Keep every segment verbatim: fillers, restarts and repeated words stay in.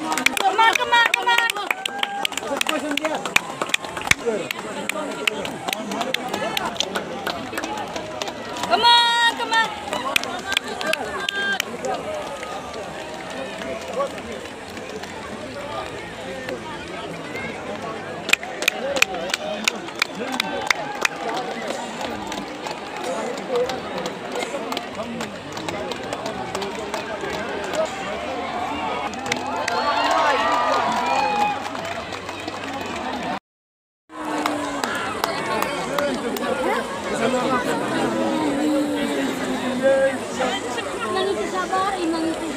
Come on, come on, come on. Come on, come on. Mangi tu sabar, mangi tu.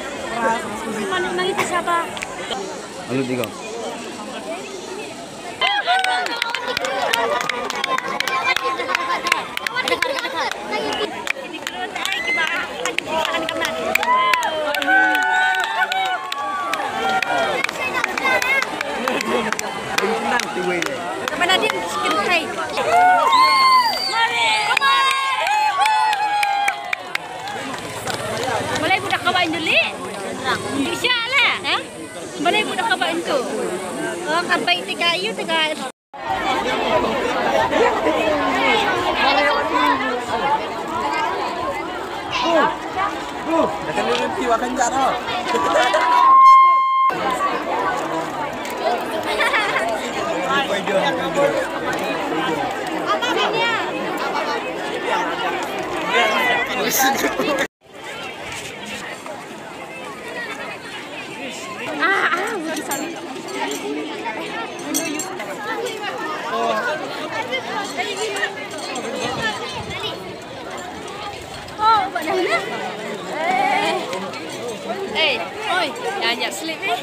Mangi tu sabar. Alut iko. Balei budak ka ba induli? Bisa lah, eh? Balei budak ka ba intu? Oh, ka bai tiga, you tiga. Oi, jangan slip eh.